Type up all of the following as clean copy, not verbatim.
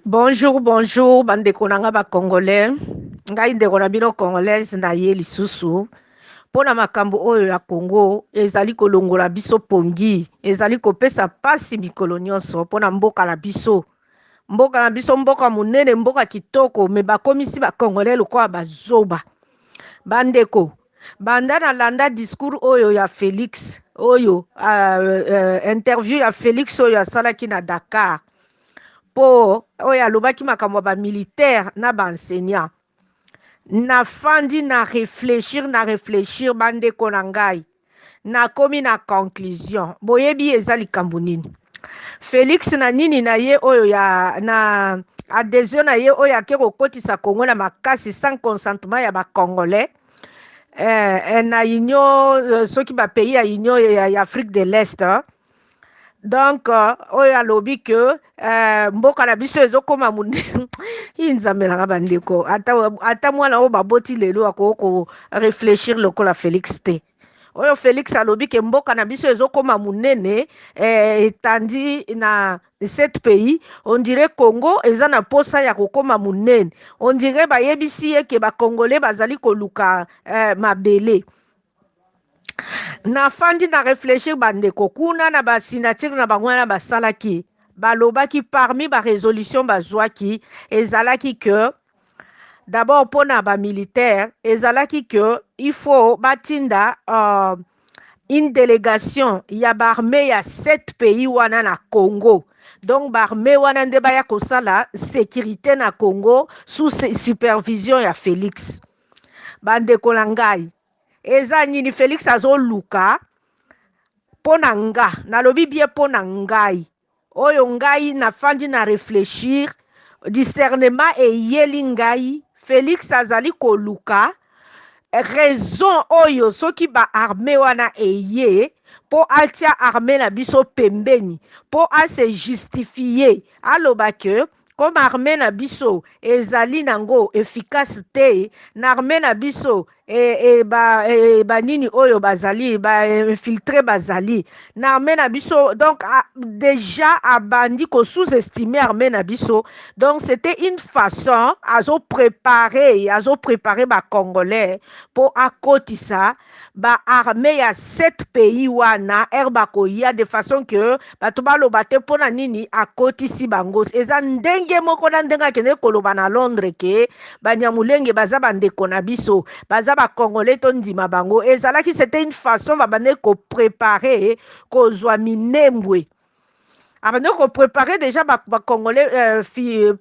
Bonjour, bonjour, bandeko na nga ba congolais. Ngai ndeko na bino congolaise na ye lisusu mpo na makambo oyo ya Congo ezali kolongola biso pongi, ezali kopesa pasi mikolo nyonso mpo na mboka na biso. Mboka na biso mboka monene, mboka kitoko, me bakomisi ba congolais lokola bazoba. Bandeko, banda nalanda discours oyo ya Felix oyo interview ya Felix oyo asalaki na Dakar, mpo oyo alobaki makambo ya bamilitaire na baenseignant, nafandi na réfléchir, na réfléchir, bandeko na ngai, nakomi na conclusion. Boyebi eza likambo nini? Félix na nini na ye oyo ya na adhésion na ye oyo ake kokotisa Congo na makasi sans consentement ya bacongolais na union, soki bapays ya union ya Afrique de l'Est. Donc oyo alobi ke mboka na biso ezokóma monene. Nzambe nanga, bandeko, ata mwana oyo baboti lelo akoki korefléchir lokola Félix te. Oyo Félix alobi ke mboka na biso ezokóma monene, etandi na sept pays. On dirait Congo eza na posa ya kokóma monene. On dirait bayebisi ye ke bacongolais bazali koluka mabele. Nafandi na réfléchir, bandeko, kuna na basignature na bango wana basalaki, balobaki parmi barésolution bazwaki ezalaki ke d'abord mpona bamilitaire ezalaki ke il faut batinda une délégation ya baarmée ya sept pays wana na Congo. Donc baarmée wana nde baya kosala sécurité na Congo sous supervision ya Félix. Bandeko na ngai, eza nini Félix azoluka? Mpo na nga, nalobi bien, mpo na ngai oyo ngai nafandi na réfléchir, discernement eyeli ngai, Félix azali koluka raison oyo soki baarmée wana eye mpo atia armée na biso pembeni, mpo ase justifier, aloba ke comme armée na biso ezali nango efficace te, na armée na biso banini oyo bazali bainfiltrés bazali na armée na biso. Donc déjà abandi kosous-estimer armée na biso. Donc c'était une façon azoprépare bacongolais mpo akotisa baarmée ya sept pays wana ere bakoya, de façon que bato baloba te mpo na nini akotisi bango. Eza ndenge moko na ndenge akende koloba na Londres ke Banyamulenge baza bandeko na biso, baza bacongolais, tondima bango. Ezalaki, c'était une façon babandeki koprépare kozwa Minembwe. Abandaki koprépare déjà bacongolais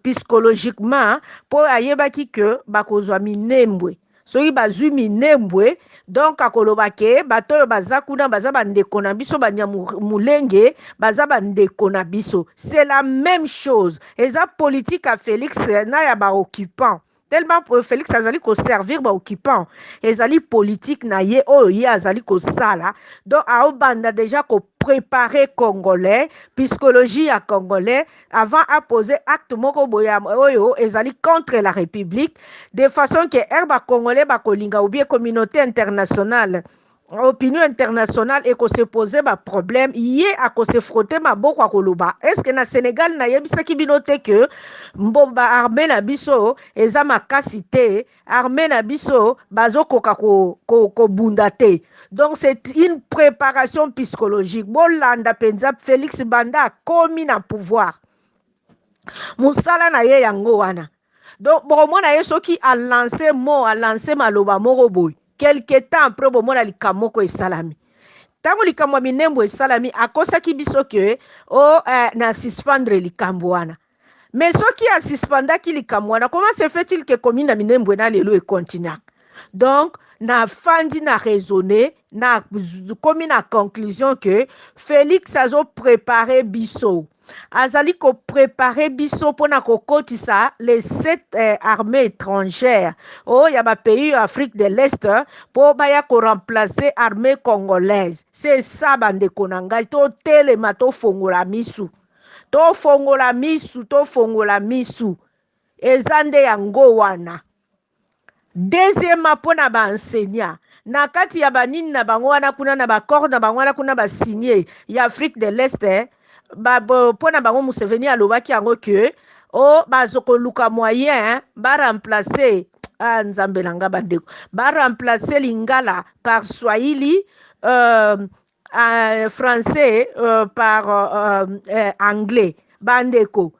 psychologiquement mpo ayebaki ke bakozwa Minembwe. Soki bazwi Minembwe, donc akoloba ke bato oyo baza kuna baza bandeko na biso, Banyamulenge baza bandeko na biso. C'est la même chose, eza politique ya Félix na ya baoccupant. Tellement Félix azali koservir baoccupant, ezali politique na ye oyo ye azali kosala. Donc aobanda déjà koprépare congolais, psychologie ya congolais, avant apose acte moko boye oyo ezali contre la République, de façon ke ere bacongolais bakolinga ou bien communauté internationale, opinion internationale ekose poser baproblème, ye akose frotter maboko, akoloba: "Est-ce na Sénégal nayebisaki bino te ke mbomba armée na biso eza makasi te, armée na biso bazokoka kobunda ko, ko te?" Donc c'est une préparation psychologique. Bolanda mpenza Félix, banda akomi na pouvoir, mosala na ye yango wana. Donc bokomona ye soki alance mo alance maloba moko boye, quelque temps après bomona likambo moko esalami. Ntango likambo ya Minembwe esalami, akosaki biso ke o na suspendre likambo wana. Mais soki asuspendaki likambo wana, comment se fait-il ke commune na Minembwe na lelo ekontinuaka? Donc nafandi na raisonner, na komi na conclusion ke Félix azoprépare biso, azali koprépare biso mpona kokotisa les sept armées étrangères oyo ya bapays ya Afrique de l'Est mpo baya koremplacer armée congolaise. C'est ça, bandeko na ngai, totelema, tofongola misu, tofongola misu, tofongola misu. Eza nde yango wana. Deuxièmement, mpona baenseignant, na kati ya banini na bango wana kuna, na baaccord na bango wana kuna basigne ya Afrique de l'Est, mpo na bango, Museveni alobaki yango ke O bazo koluka moyen ba remplacer, ah Nzambe na nga bandeko, ba remplacer lingala par swahili, français par anglais. Bandeko,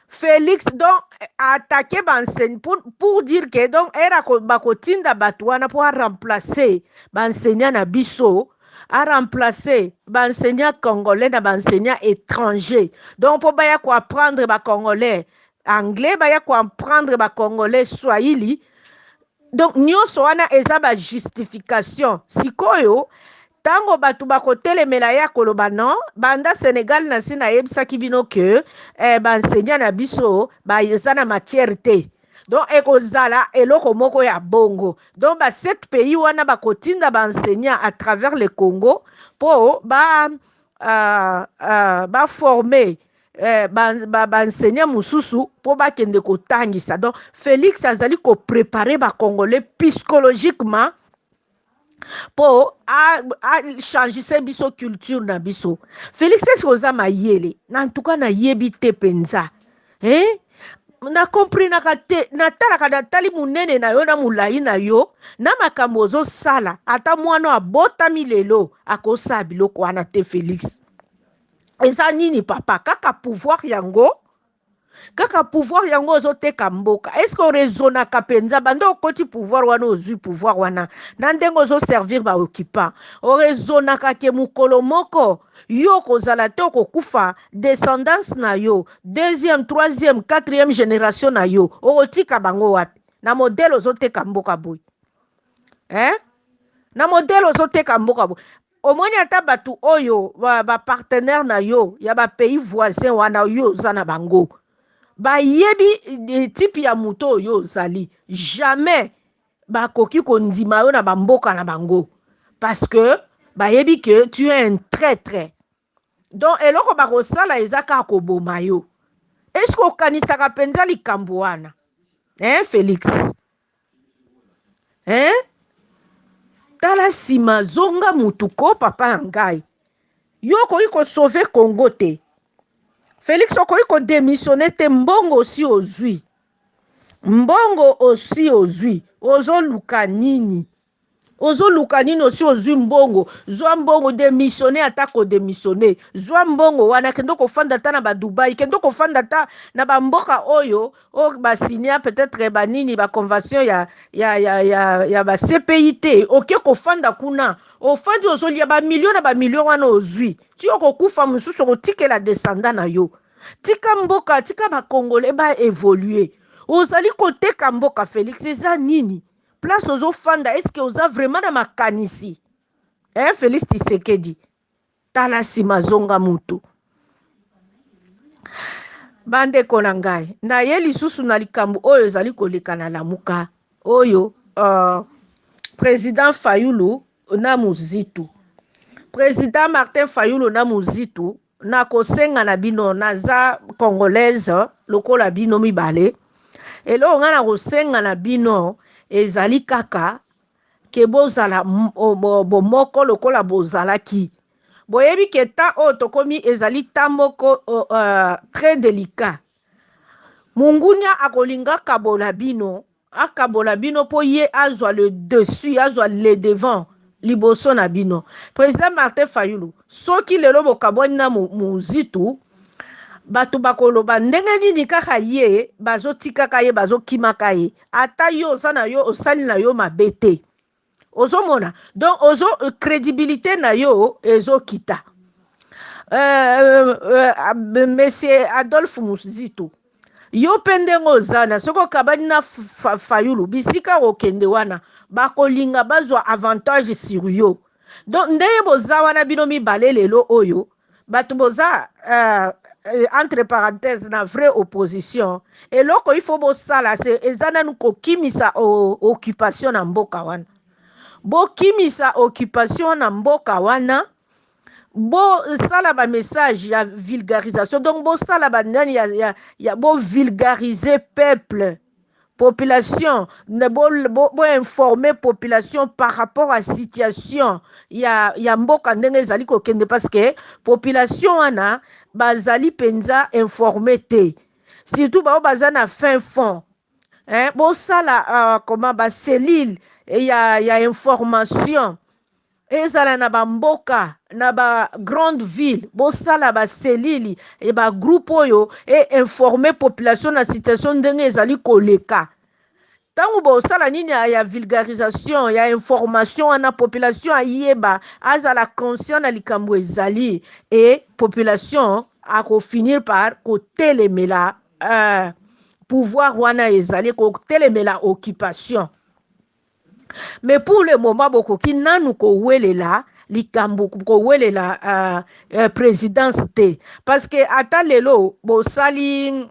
Félix donc attaqué baenseigne pour dire que donc era bakotinda bato wana mpo aremplacer baenseignant na biso, aremplacer baenseignant congolais na baenseignant étranger. Donc mpo baya koapprendre bacongolais anglais, baya koapprendre bacongolais swahili. Donc nyonso wana eza bajustification. Sikoyo ntango bato bakotelemela ye, akoloba non, banda Sénégal na nsi nayebisaki bino ke baenseignant na biso baza na matière te. Donc ekozala eloko moko ya bongo. Donc ba sept pays wana bakotinda baenseignant à travers le Congo mpo ba baforme baenseignant ba mosusu mpo bakende kotangisa. Donc Félix azali koprépare bacongolais psychologiquement mpo achangise biso culture na biso. Félix, eske oza mayele? Na ntuka nayebi te mpenza, eh? Nakomprenaka te. Natalaka, natali monene na yo na molai na yo na makambo ozosala, ata mwana abotami lelo akosala biloko wana te. Félix, eza nini papa? Kaka pouvoir yango, kaka pouvoir yango, ozoteka mboka. Est-ce oraisonnaka mpenza? Banda okoti pouvoir wana, ozwi pouvoir wana na ndenge ozoservir baoccupant, oraisonnaka ke mokolo moko yo kozala te, okokufa, descendance na yo, deuxième, troisième, quatrième génération na yo, okotika bango wapi na modèle ozoteka mboka boye, eh? Na modèle ozoteka mboka boye, omoni ata bato oyo bapartenaire ba na yo ya bapays voisin wana yo oza na bango, bayebi type ya moto oyo ozali, jamais bakoki kondima yo na bamboka na bango parce que bayebi ke tu es un traître. Donc eloko bakosala eza kaka koboma yo. Est-ce okanisaka mpenza likambo wana, hein, Félix, hein? Tala nsima, zonga mutu ko papa na ngai. Yo okoki kosauver Congo te. Félix, okoki kodémissionner te. Mbongo osi ozwi, mbongo osi ozwi, ozoluka nini? Ozoluka nini? Osi ozwi mbongo, zwa mbongo, démissionne. Ata kodémissionner, zwa mbongo wana, kende kofanda ata na badubai, kende kofanda ata na bamboka oyo oyo basinya peut-être banini, baconvention ya baCPI te. Oke kofanda kuna, ofandi, ozolia bamilio na bamilio wana ozwi ti okokufa. Mosusu okotikela descendant na yo. Tika mboka, tika bacongolais baévolue. Ozali koteka mboka, Félix. Eza nini place ozofanda? Est-ce oza vraiment na makanisi, eh, Félix Tshisekedi? Tala nsima, zonga mutu. Bandeko na ngai, naye lisusu na likambo oyo ezali koleka na Lamuka oyo, président Fayulu na Muzitu, président Martin Fayulu na Muzitu. Nakosenga na bino, naza congolaise lokola bino mibale. Eloko ngai nakosenga na bino ezali kaka ke bozala bomoko lokola bozalaki. Boyebi ke ta oyo tokomi ezali ta moko très délicat. Mungunia akolinga akabola bino, akabola bino mpo ye azwa le dessus, azwa le devant liboso na bino. Président Martin Fayulu, soki lelo bokabwani na Muzitu, bato bakoloba ndenge nini? Kaka ye bazotikaka ye, bazokimaka ye. Ata yo oza na yo, osali na yo mabe te, ozomona. Donc ozo crédibilité na yo ezokita. Monsieur Adolphe Muzitu, yo mpe ndenge oza na, soki okabani na Fayulu, bisika okende wana bakolinga bazwa avantage sur yo. Donc ndenge boza wana bino mibale lelo oyo, bato boza entre parenthèse na vraie opposition, eloko il faut bosala se eza nanu kokimisa occupation na mboka wana. Bokimisa occupation na mboka wana, bosala bamessage ya vulgarisation. Donc bosala banani ya bovulgariser peuple, population, boinforme bo, bo population par rapport à situation ya mboka ndenge ezali kokende, parce que population wana bazali mpenza informé te. Surtout baoyo baza na fin fond, hein, bosala comment, bacellule ya information ezala na bamboka, na bagrande ville. Bosala bacellule e bagroupe oyo einforme population na situation ndenge ezali koleka. Ntango bosala nini ya vulgarisation ya information wana, population ayeba, azala conscient na likambo ezali, e population akofinir par kotelemela pouvoir wana ezali kotelemela occupation. Mais pour le moment, bokoki nanu kowelela likambo, kowelela présidence te, parce que ata lelo bosali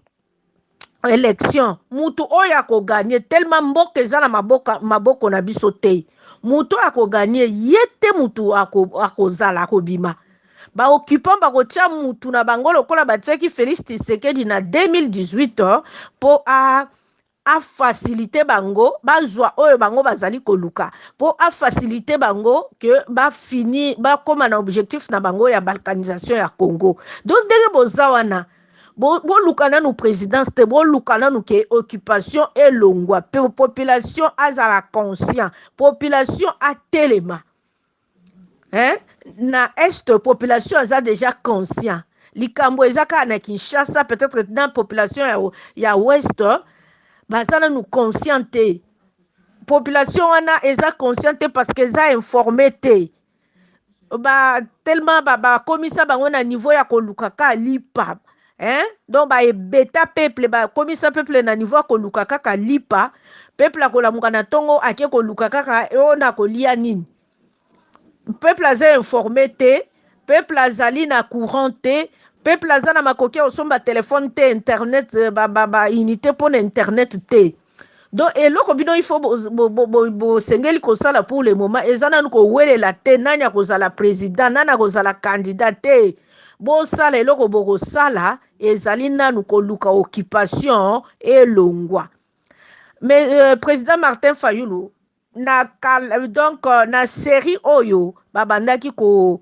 élection, mutu oyo akogagner, tellement mboka eza na maboko na biso te, mutu oyo akogagner ye te, mutu akozala akobima. Baoccupant bakotia mutu na bango lokola batiaki Félix Tshisekedi na 2018 mpo a afacilite bango bazwa oyo bango bazali koluka, mpo afacilite bango ke bafini bakóma na objectif na bango ya balkanisation ya Congo. Donc ndenge boza wana, boluka nanu présidence te, boluka nanu ke occupation elongwa mpe population azala conscient, population atelema, hein? Na Est, population aza déjà conscient. Likambo eza kaka na Kinshasa, peut-être na population ya Ouest baza nanu conscient te. Population wana eza conscient te parce que eza informé te. Ba tellement bakomisa ba bango na niveau ya koluka kaka lipa, hein? Donc baebeta peuple, bakomisa peuple na niveau ya koluka kaka lipa. Peuple akolamuka na ntongo, ake koluka kaka oyo na kolia nini. Peuple aza informé te, peuple azali na courant te, peuple aza na makoki ya kosomba telefone te, internet, baunité ba, ba mpona internet te. Donc eloko bino il faut bosengeli kosala pour le moment eza nanu kowelela te nani akozala président, nani akozala candidat te. Bosala eloko bokosala ezali nanu koluka occupation elongwa. Mais président Martin Fayulu na donc na série oyo babandaki ko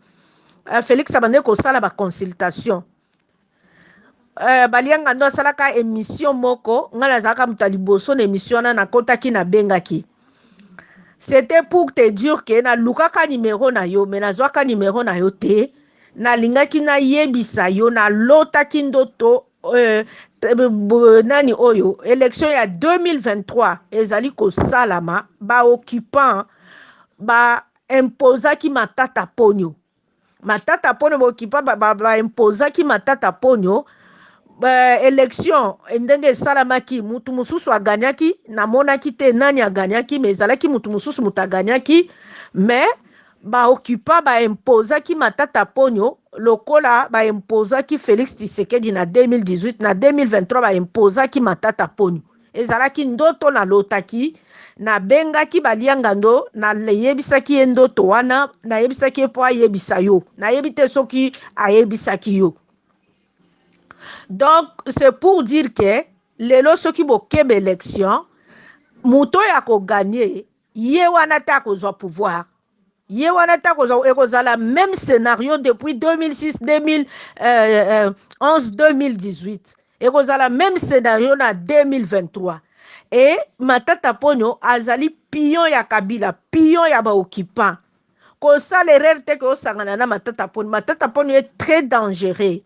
Félix abandaki kosala baconsultation, balianga ndo asalaka émission moko. Ngai nazalaka moto ya liboso na émission wana. Nakotaki, nabengaki, c'était pour te dire ke nalukaka nimero na yo, me nazwaka nimero na yo te. Nalingaki nayebisa yo, nalotaki ndoto nani oyo élection ya 2023 ezali kosalama, baoccupant baimposaki Matata Ponyo. Matata Ponyo, baoccupant baimposaki ba, ba Matata Ponyo. Élection ndenge esalamaki, mutu mosusu aganyaki. Namonaki te nani aganyaki, me ezalaki mutu mosusu, moto aganyaki. Me baoccupant baimposaki Matata Ponyo lokola baimposaki Félix Tshisekedi na 2018. Na 2023 baimposaki Matata Ponyo. Ezalaki ndoto nalotaki. Nabengaki baliangando, nayebisaki ye ndoto wana, nayebisaki ye mpo ayebisa yo. Nayebi te soki ayebisaki yo. Donc c'est pour dire que lelo soki bokeba élection, moto oyo akogagner, ye wana te akozwa pouvoir, ye wana te akozwa. Ekozala même scénario depuis 2006, 2011, 2018, ekozala même scénario na 2023. E Matata Ponyo azali pion ya Kabila, pion ya baoccupant. Kosala erreur te ke osangana na Matata Ponyo. Matata Ponyo est très dangereux,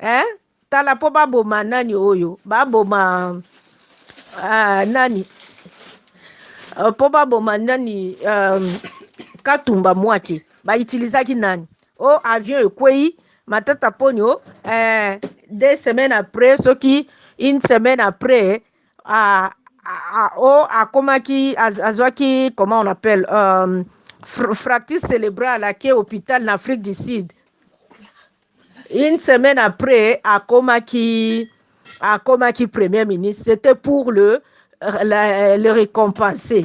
hein? Tala mpo baboma nani oyo, baboma nani, mpo baboma nani, Katumba Mwake, bautilisaki nani? O avion ekwei, Matata Ponyo, 2 semaines après, soki une semaine après, o akomaki, azwaki, comment on appelle, fracture cérébrale, ake hôpital na Afrique du Sud. Une semaine après, akomaki premier ministre. C'était pour le récompenser.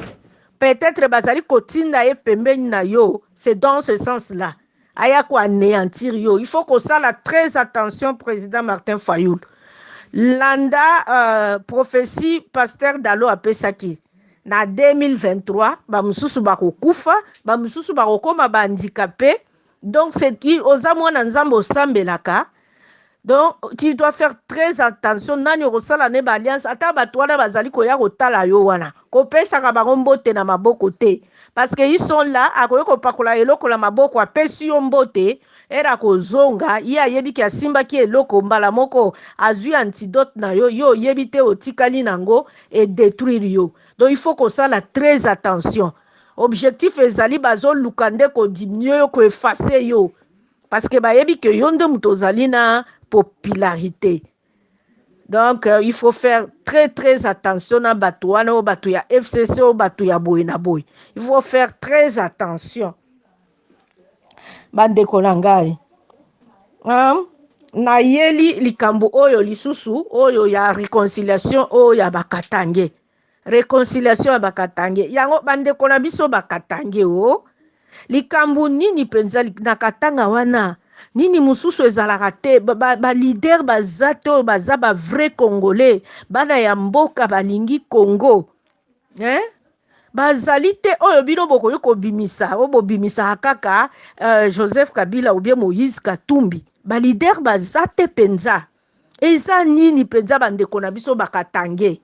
Peut-être bazali kotinda ye pembeni na yo, c'est dans ce sens là aya koanéantir yo. Il faut kosala très attention. Président Martin Fayulu, landa prophétie pasteur Dalo apesaki na 2023. Bamosusu bakokufa, bamosusu bakokóma bahandicapé. Donc oza mwana Nzambe, osambelaka. Donc tu dois faire très attention nani okosala ne ba alliance, ata bato wana bazali koya kotala yo wana, kopesaka bango mbote na maboko te, parce que ils sont là, akoki kopakola eloko na maboko, apesi yo mbote, ere akozonga, ye ayebi ke asimbaki eloko mbala moko, azwi antidote na yo, yo oyebi te, otikali nango, e détruire yo. Donc il faut kosala très attention. Objectif ezali bazoluka nde kodiminuer yo, koeffacer yo, parce que bayebi ke yo nde moto ozali na popularité. Donc il faut faire très très attention na bato wana, oyo bato ya FCC, oyo bato ya boye na boye. Il faut faire très attention, bandeko na ngai. Nayeli likambo oyo lisusu, oyo ya réconciliation, oyo ya Bakatange, réconciliation ya Bakatange yango. Bandeko na biso Bakatange, o likambo nini mpenza na Katanga wana? Nini mosusu ezalaka te? Baleader ba baza te oyo baza bavrai Congolais, bana ya mboka, balingi Congo, eh? Bazali te. Oyo bino bokoki kobimisa, oyo bobimisaka kaka Joseph Kabila ou bien Moïse Katumbi. Baleader baza te mpenza. Eza nini mpenza, bandeko na biso Bakatange?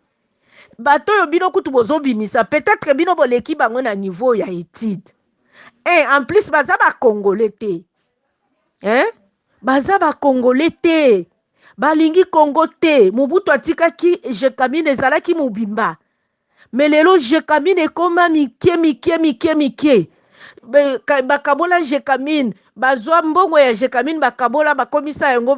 Bato oyo bino kutu bozobimisa, peut-être bino boleki bango na niveau ya étude. En plus baza Bacongolais te, hein? Baza Bacongolais te, balingi Congo te. Mobutu atikaki Gécamines ezalaki mobimba, mais lelo Gécamines ekóma mike mike mike mike. Bakabola Gécamines, bazwa mbongo ya Gécamines, bakabola, bakomisa yango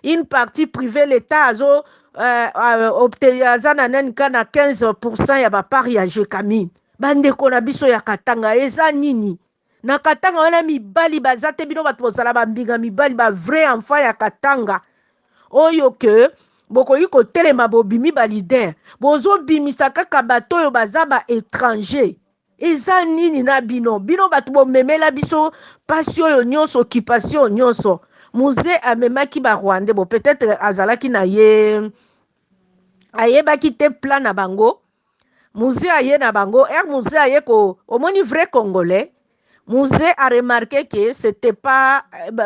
une partie privée. L'État azo aza na nani ka na 15 ya bapart ya Gécamines. Bandeko na biso ya Katanga, eza nini na Katanga wana? Mibali baza te. Bino bato bozala bambinga mibali, bavrai enfant ya Katanga, oyo ke bokoki kotelema, bobimi baleader, bozobimisa kaka bato oyo baza baétranger. Eza nini na bino? Bino bato bomemela biso mpasi oyo nyonso, occupation nyonso. Mzee amemaki Barwandais. Bo peut-être azalaki na ye, ayebaki te plan na bango. Mzee aye na bango ere, Mzee aye ko omoni vrai Congolais. Mzee a remarqué que c'était pas,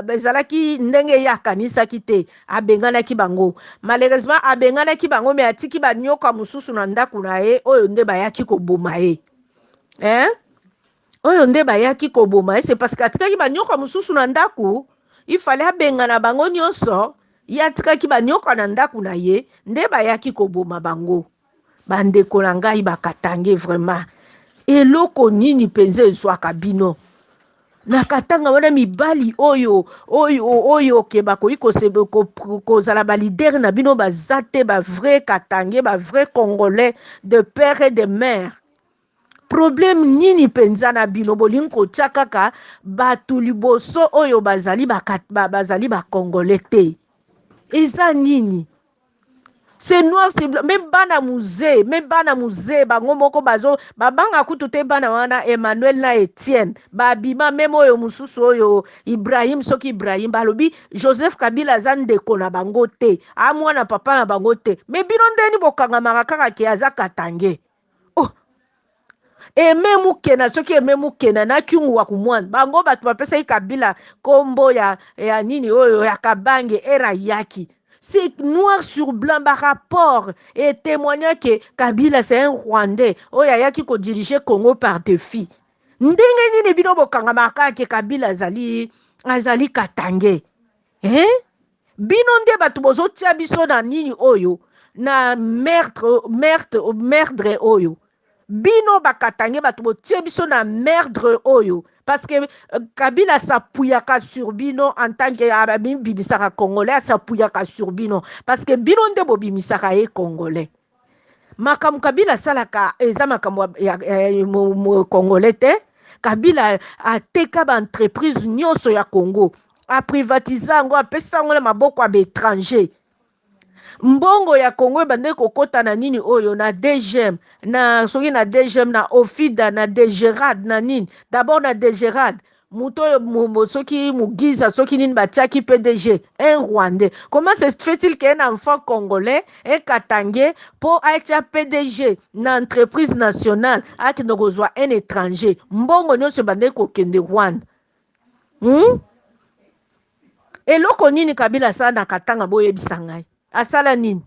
ezalaki ndenge ye akanisaki te. Abenganaki bango. Malheureusement abenganaki bango, mais atiki banyoka mosusu na ndako na ye, oyo nde bayaki koboma ye, hein? Oyo nde bayaki koboma ye, c'est parce que atikaki banyoka mosusu na ndako. Il fallait abengana bango nyonso. Ye atikaki banyoka na ndako na ye, nde bayaki koboma bango. Bandeko na ngai Bakatange, vraiment, eloko nini mpenza ezwaka bino na Katanga wana? Mibali oyo ke bakoki kozala baleader na bino baza te, bavrai Katange, bavrai Congolais de père et de mère. Problème nini mpenza na bino? Bolingi kotia kaka bato liboso oyo bazali bazali Bacongolais te. Eza nini? C'est noir, c'est blanc. Mais bana Mzee, mais bana Mzee bango moko bazo babanga kutu te. Bana wana, Emmanuel na Etienne, babima. Même oyo mosusu, oyo Ibrahim, soki Ibrahim, balobi Joseph Kabila aza ndeko na bango te, amwana papa na bango te. Mais bino ndeni bokangamaka kaka ke aza Katange? Oh, Aimé Mukena, soki Aimé Mukena na Kyungu wa Kumwanza, bango bato bapesaki Kabila nkombo ya nini oyo ya Kabange. Era yaki, c'est noir sur blanc, barapport et témoignant que Kabila, c'est un Rwandais oyo ayaki kodiriger Congo par défi. Ndenge nini bino bokangamaka ke Kabila azali Katange, eh? Bino nde bato bozotia biso na nini oyo, na merde, merde, merde oyo. Bino Bakatange, bato botie biso na merde oyo, parce que Kabila asapuyaka sur bino en tant que abimisaka Congolais. Asapuyaka sur bino parce que bino nde bobimisaka ye Congolais. Makambo Kabila asalaka eza makambo ya Congolais te. Kabila ateka baentreprise nyonso ya Congo, aprivatize yango, apesa yango na maboko ya baétranger. Mbongo ya Congo ebandeki kokɔta na nini oyo, na DGM, na soki na DGM, na Ofida, na DGRAD, na nini. D'abord na DGRAD, moto oyo soki Mugiza, soki nini, batiaki PDG un Rwandais. Comment se fait-il qu'un enfant congolais, un Katangais, mpo atia PDG na entreprise nationale, akende kozwa un étranger? Mbongo nyonso ebandeki kokende Rwanda? Eloko nini Kabila asala na Katanga boyebisa ngai? Asala nini?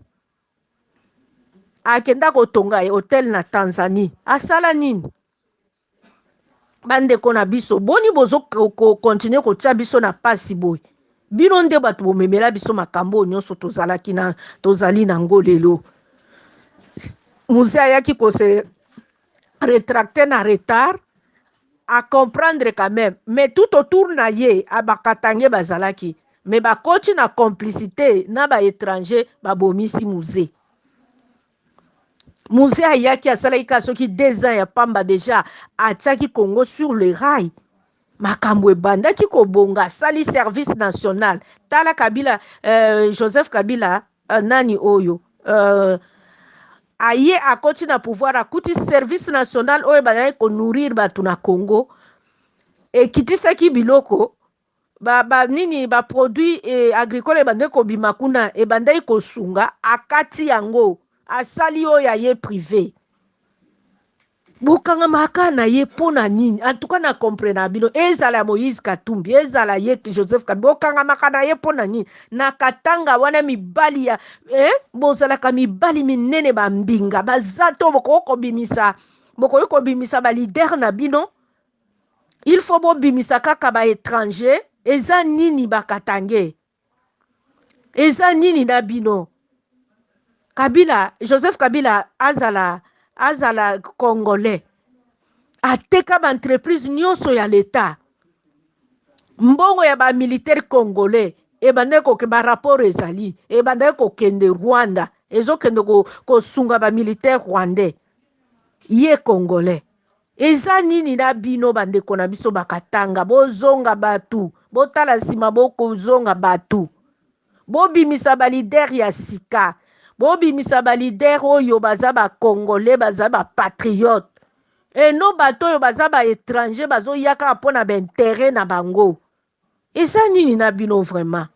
Akenda kotonga hotel na Tanzanie. Asala nini? Bandeko na biso, boni bozo ko continuer kotia biso na pasi boye? Bino nde bato bomemela biso makambo oyo nyonso tozalaki na tozali nango lelo. Mzee ayaki ko se retracter na retard, a comprendre quand même, mais tout autour na ye abakatange bazalaki, mais bakoti na complicité na ba étranger, babomisi Mzee. Mzee ayaki asalaki kaka soki 2 ans ya pamba, déjà atiaki Congo sur le rail, makambo ebandaki kobonga, asali service national. Tala Kabila, Joseph Kabila, nani oyo, aye akoti na pouvoir, akuti service national oyo bazalaki konourrir bato na Congo, ekitisaki biloko ba, ba nini, baproduit agricole ebandaki kobima kuna, ebandaki kosunga, akati yango, asali oyo aye privé. Bokangamaka na ye mpo na nini? En tout cas na comprendre na bino, ezala ya Moïse Katumbi, ezala ye Joseph Kabila, bokangamaka na ye mpo na nini? Na Katanga wana mibali ya bozalaka mibali minene, bambinga baza to bokoki kobimisa, bokoki kobimisa baleader na bino, il faut bobimisa kaka baétranger. Eza nini bakatange? Eza nini na bino? Kabila, Joseph Kabila azala congolais, ateka baentreprise nyonso ya leta, mbongo ya bamilitaire congolais ebandaki koke, barapport ezali, ebandaki kokende Rwanda, ezokende kosunga bamilitaire rwandais. Ye congolais, eza nini na bino? Bandeko na biso bakatanga, bozonga bato, botala nsima, bokozonga bato, bobimisa baleader ya sika, bobimisa baleader oyo baza bacongolais, baza bapatriote, eno bato oyo baza baétranger bazoya kaka mpo na baintérêt na bango. Eza nini na bino vraiment?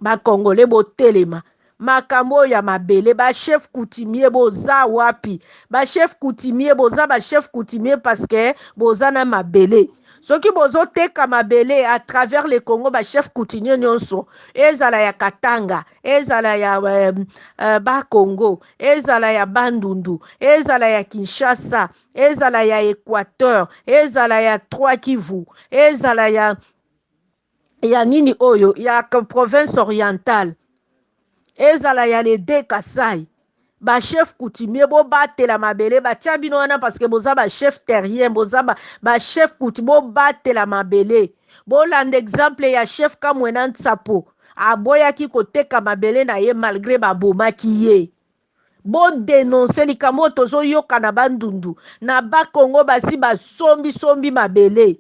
Bacongolais, botelema. Makambo oyo ya mabele, bachef coutumier boza wapi? Bachef coutumier, boza bachef coutumier parce que boza na mabele. Soki bozoteka mabele à travers le Congo, bachef coutumier nyonso, ezala ya Katanga, ezala ya Bakongo, ezala ya Bandundu, ezala ya Kinshasa, ezala ya Équateur, ezala ya Trois Kivu, ezala ya nini oyo ya province orientale, ezala ya les deux Kasai, bachef coutumier, bobatela mabele. Batia bino wana parce que boza bachef terrien, boza bachef coutumier, bobatela mabele. Bolanda exemple ya chef Kamwena Nsapo, aboyaki koteka mabele na ye malgré babomaki ye. Bodénoncer likambo oyo tozoyoka na Bandundu, na Bakongo, basi basombisombi mabele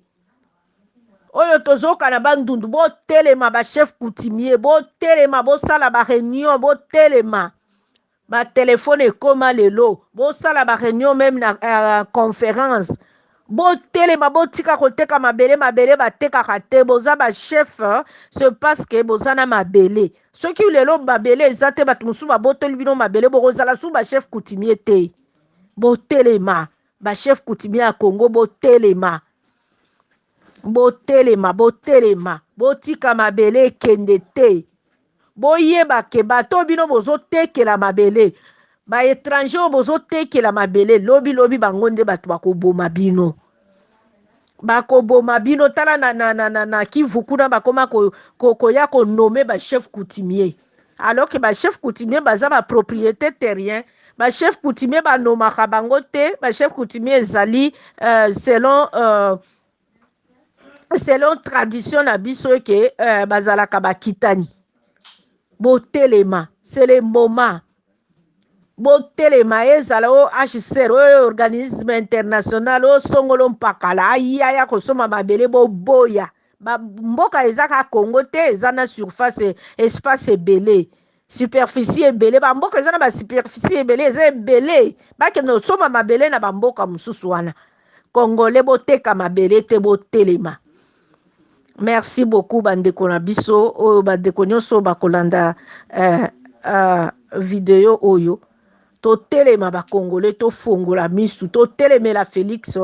oyo tozoyoka na Bandundu. Botelema, bachef coutumier, botelema, bosala baréunion, botelema. Batelefone ekóma lelo, bosala baréunion, même na conférence. Botelema, botika koteka mabele. Mabele batekaka te. Boza bachef, c'est parce que boza na mabele. Soki lelo mabele eza te, bato mosusu babotoli bino mabele, bokozala su bachef coutumier te. Botelema, bachef coutumier ya Congo, botelema, botelema, botelema, botika mabele ekende te. Boyeba ke bato bino bozotekela mabele, baétranger oyo bozotekela mabele, lobi lobi bango nde bato bakoboma bino, bakoboma bino. Tala na Kivu kuna, bakoma koya konommer bachef coutumier, alors que bachef coutumier baza bapropriété terrien. Bachef coutumier banomaka bango te. Bachef coutumier ezali selon tradition na biso ke bazalaka bakitani. Botelema, c'est le moment, botelema. Ezala o HCR oyo, organisme international oyo songolo mpakala aya ya kosomba mabele, boboya. Mboka eza kaka Congo te, eza na surface, espace ebele, superficie ebele. Bamboka eza na basuperficie ebele, eza ebele. Bakende kosomba mabele na bamboka mosusu wana. Congolais, boteka mabele te, botelema. Merci beaucoup, bandeko na biso oyo, bandeko nyonso bakolanda video oyo. Totelema, bacongolais, tofongola misu, totelemela Félix,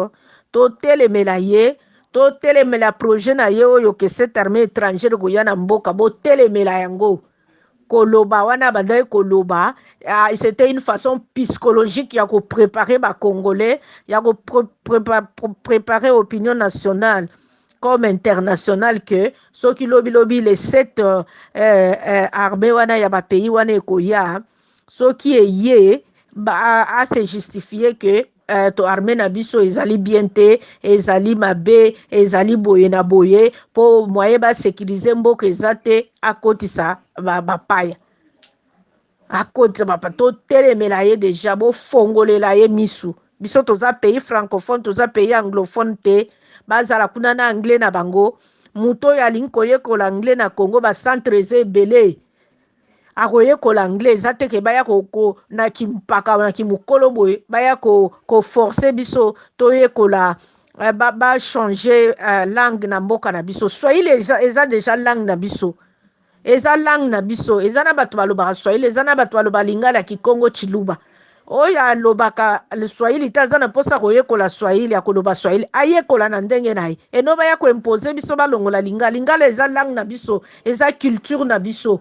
totelemela ye. Totelemela projet na ye oyo ke cette armée étrangère ekoya na mboka, botelemela yango. Koloba wana abandaki koloba, ah, c'était une façon psychologique ya koprépare bacongolais, ya kopréparer opinion nationale comme internationale, que soki lobilobi les sept armée wana ya bapays wana ekoya, soki eye, ase justifie que to armée na biso ezali bien te, ezali mabe, ezali boye na boye, mpo moyen basécuriser mboka eza te, akotisa bapaya, akotisa bapa. Totelemela ye déjà, bofongolela ye misu. Biso toza pays francophone, toza pays anglophone te. Bazala kuna na anglais na bango. Moto oyo alingi koyekola anglais na Congo, bacentre eza ebele, akoyekola anglais. Eza te ke baya na kimpaka na kimokolo boye, baya koforce biso toyekola, bachange langue na mboka na biso. Swahili eza déjà langue na biso, eza langue na biso. Eza na bato balobaka swahili, eza na bato baloba lingala, kikongo, chiluba. Oyo alobaka swahili te, aza na mposa koyekola swahili, akoloba swahili, ayekola na ndenge na ye. Eno baya koimpose biso balongola lingala. Lingala eza langue na biso, eza culture na biso.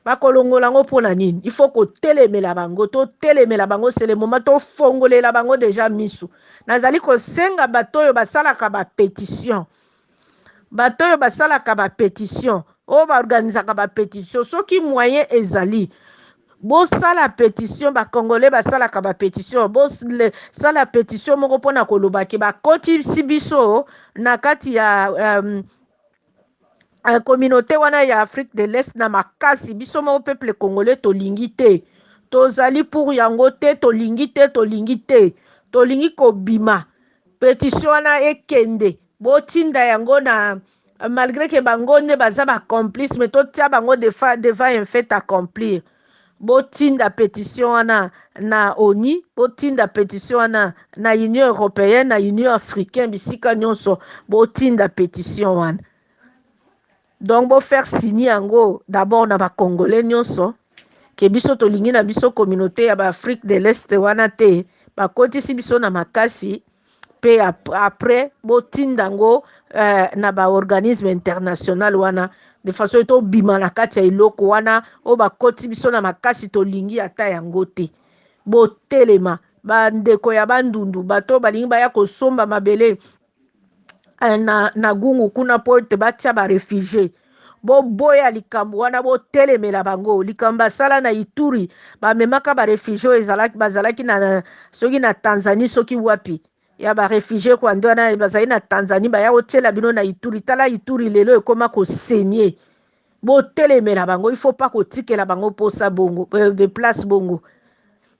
Bakolongola yango mpo na nini? Il faut kotelemela bango, totelemela bango. C'est le moment tofongolela bango déjà misu. Nazali kosenga bato oyo basalaka bapétition, bato oyo basalaka bapétition, oyo baorganizaka bapétition, soki moyen ezali, bosala pétition. Bacongolais basalaka bapétition, bosala pétition moko mpona koloba ke bakotisi biso na kati ya communauté wana ya Afrique de l'Est na makasi. Biso moko peuple congolais tolingi te, tozali pour yango te, tolingi te, tolingi te, tolingi kobima. Pétition wana ekende, botinda yango na, malgré ke bango nde baza bacomplice, mais totia bango devant un fait accompli. Botinda pétition wana na ONU, botinda pétition wana na Union européenne, na Union africaine, bisika nyonso botinda pétition wana. Donc bofaire signer yango d'abord na bacongolais nyonso ke biso tolingi na biso communauté ya baafrique de l'Est wana te, bakotisi biso na makasi. Mpe après botinda yango na baorganisme international wana, de façon tobima na kati ya eloko wana oyo bakoti biso na makasi, tolingi ata yango te. Botelema, bandeko ya Bandundu, bato balingi baya kosomba mabele na Gungu kuna mpo ete batia baréfugiés, boboya likambo wana, botelemela bango. Likambo basala na Ituri, bamemaka baréfugiés oyo bazalaki na soki na Tanzanie, soki wapi, ya baréfugiés rwandais wana bazali na Tanzanie, baya kotiela bino na Ituri. Tala Ituri lelo ekóma kosaigner. Botelemela bango, il faut pas kotikela bango mposa bongo de place bongo.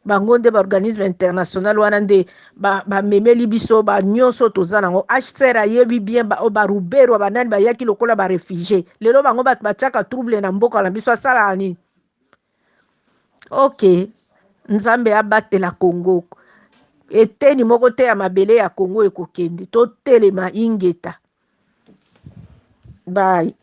Bango nde baorganisme international wana nde bamemeli biso banyonso toza nango. HCR ayebi bien baRuberwa, banani bayaki lokola baréfugiés. Lelo bango bato batiaka trouble na mboka na biso. Asalaka nini? Ok, Nzambe abatela Kongo. Eteni moko te ya mabele ya Kongo ekokende. Totelema, ingeta, bye.